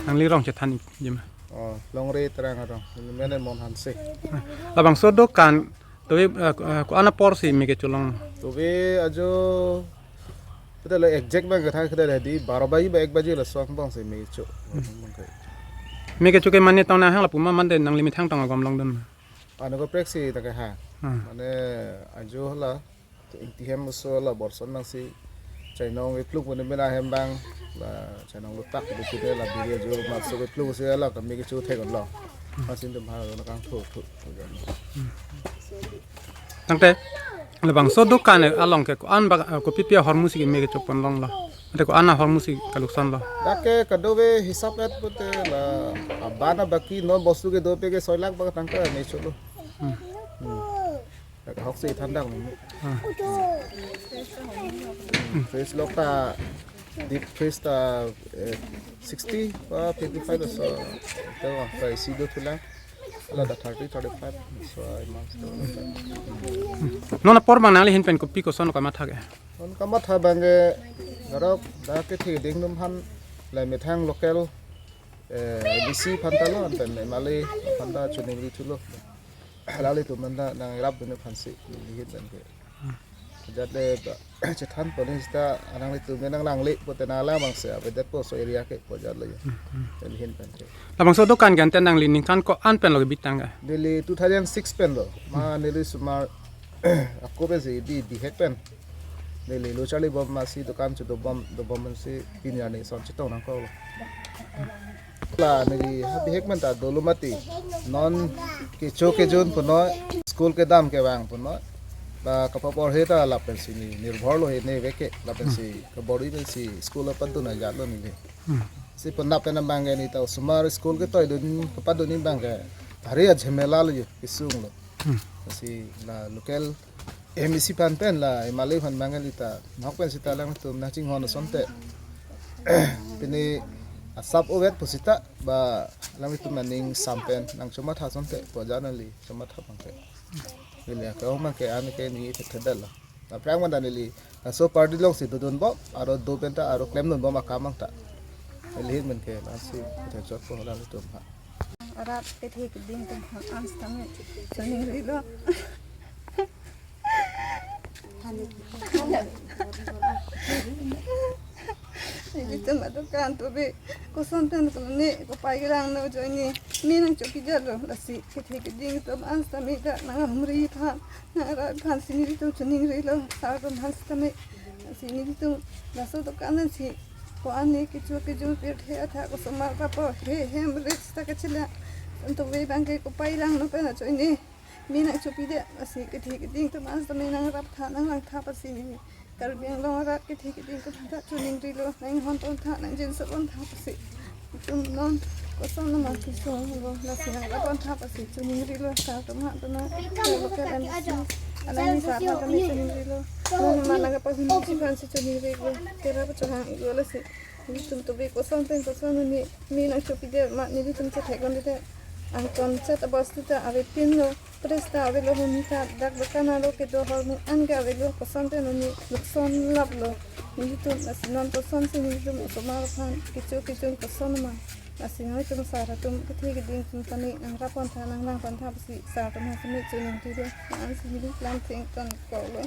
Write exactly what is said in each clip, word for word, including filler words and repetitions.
Nangli rong chethan ik jima. Oh, Longri Terang arong. Mene Mon Hanse. Labangso dokan tuve, eh, eh, ko-an apor si me kecholong? Tuve ajo kita la exact bang kethan kita la di baro baji ba ek baji laso angbong si me cho. Me kecho ke mane tong nang hang lapu ma mande nangli methang tong agom longdun ma? Ano kaprek si ta ke ha. Hmm. Mane ajo la to ingti hem so la borson nang si chainong ipluk mane mena hem bang la chainong lutak betul la biri ajo masuk ipluk si la kami kecho thek lo. Masin tum ha na kangthu thu thu. Tangte labangso dokan along ke ko-an ba, eh, kopi pi ahormu si me kecho pon longlo? Ante ko-an ahormu si kalukson lo? Dak ke kadove hisap et pute la abana baki non bostu kedo pen ke soi lakh bak tangka me cholo. Hmm. Hmm. Dak hok si thandang ni. Hmm. Fresh lok ta, deep fresh ta, eh, sixty ba fifty-five so. Ito ang price do thulang. Ala da thirty, thirty-five. So I must do. Non apor bang nangli hin pen kopi koson kamatha ke? Non kamatha bang ke garok dak kethe ding num han la methang local, eh, A D C aphan ta lo, an pen M L A aphan ta choningri thulo. Lali tum manda nang rap dun aphan si, neli hin pen ke. Jat le ba, chethan pon sita, anang le tum nang langle pute nang lang bang se, avedet po so area ke po jat le. Neli hin pen ke. Labangso dokan ke ante nangli ningkan ko-an pen lo kebit tang ke? Neli two thousand six pen lo. Ma neli osomar ako pen si di bihek pen. Neli lo charli bom ma si dokan chu dobom, dobom si pini arni son chetong nangkok lo. La neli ha bihek pen ta dolo mati. Non kecho kejun punoi, school kedam kevang punoi. Ba kapaporhe ta lapen si ni nirbhor lo he ne veke lapen si kabor-i pen si school apadun ajat lo neli. Hmm. Si penap pen abang ke neta osomar school ketoidun kapadun abang ke hari ajhemela lo yo, kesung lo. Hmm. Si la local M A C aphan pen la M L A aphan bang ke neta nok pen sita lang tum nang chinghon asonte. Pini asap ovet pusita ba lang tum aning sam pen nang chomatha asonte po jat neli chomatha bang ke. Neli ke ong bang ke an ke ni thek thedal lo. Aphrang manda neli laso party along si dodun bom, aro do pen ta, aro klemdun bom akam ang ta. Neli hin pen ke lasi kethek chot po lali tum ha. Arat kethe keding tum ha an sitame choningrilo. Nelitum adokan tuve koson pen kone kopai kelang no ajoine me nangchopi detlo, lasi kethe keding tum an sitame ta nang ahumri aphan nang arat aphan si nelitum choningrilo, sar atum aphan sitame. Lasi nelitum laso dokan an si ko-an ne kecho kejun pirthe athak osomar paporhe hem rich ta kachila. Antuve bang ke kopai lang no pen ajoine me nangchopi det, lasi kethe keding tum an sitame nang rap tha nang lang tha pasi neli Karbi Anglong arat kethe keding tum ta choningrilo, nang hon pon tha, nang jinso pon tha pasi. Tum non koson nama kesung lo, lasi nang rap pon tha pasi choningrilo, sar atum ha tuna local M A C. Anang ni sar atum choningrilo. Non ma nang kapahun si aphan si choningrilo. Tera pa chohang ilo lasi. Nelitum tuve koson pen koson ne me nangchopi det ma nelitum chethek on det. Angton chet abostu ta avepin lo. Presta avelo huni ta dak dokan alo kedo ahormu an ke avelo, koson pen huni lukson lap lo. Nelitum lasi non koson si nelitum osomar aphan kecho kejun koson ma. Lasi nelitum sar atum kethe keding tum tani nang rap pon tha nang lang pon tha pasi sar atum ha simi choningrilo. An si neli lam theng ton ko lo.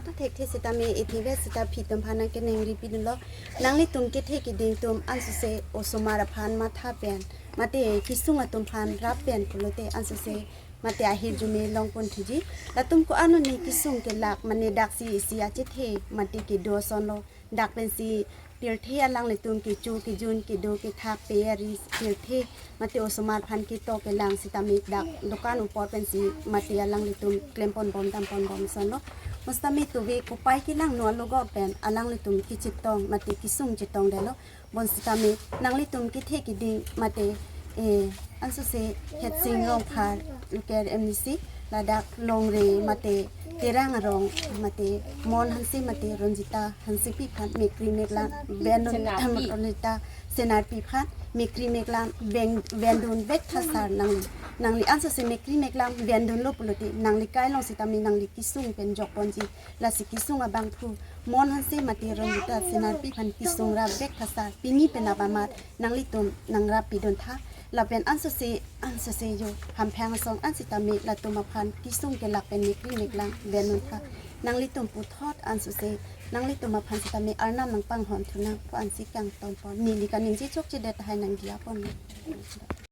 Atu thekthe sitame ithive sita phi tum aphan nang keningri pidunlo. Nanglitum kethe keding tum ansose osomar aphan matha pen mate kesung atum aphan rap pen pulote ansose mate ahirjume long pon thuji. Latum ko-an ne kesung kelak mane dak si isi achethe mate kedo ason lo. Dak pensi pirthe alanglitum kecho kejun kedo kethak pe ari pirthe mate osomar aphan ketok kelang sitame dak dokan apor pensi mate alanglitum klem pon bom dam pon bom ason lo. Bonsitame tuve kopai kelang no alogot pen alanglitum kechetong mate kesung chetong detlo. Bonsitame nanglitum kethe keding mate, eh, ansose Khetsing Rongphar, local M D C, ladak Longri mate Terang arong mate Mon Hanse mate Ronjita Hansepi aphan mekri meklang ven Senarpi. Ronjita Senarpi aphan mekri meklang ven, vendun vek tha sir, nangli, nangli ansose mekri meklang vendunlo pulote nangli kai along sitame nangli kesung pen jokponji. Lasi kesung abangphu Mon Hanse mate Ronjita Senarpi aphan kesung rap vek tha sir, pini penap amat nanglitum nangrap pidun tha. Lapen ansose, ansose yo Hamphang asong an sitame latum aphan kesung kelak pen mekri meklang vendun tha. Nanglitum puthot ansose nanglitum aphan sitame arnam nangpanghon thunang pu ansi kangtonpon. Neli kaningje chokchedet tahai nangdiya pon.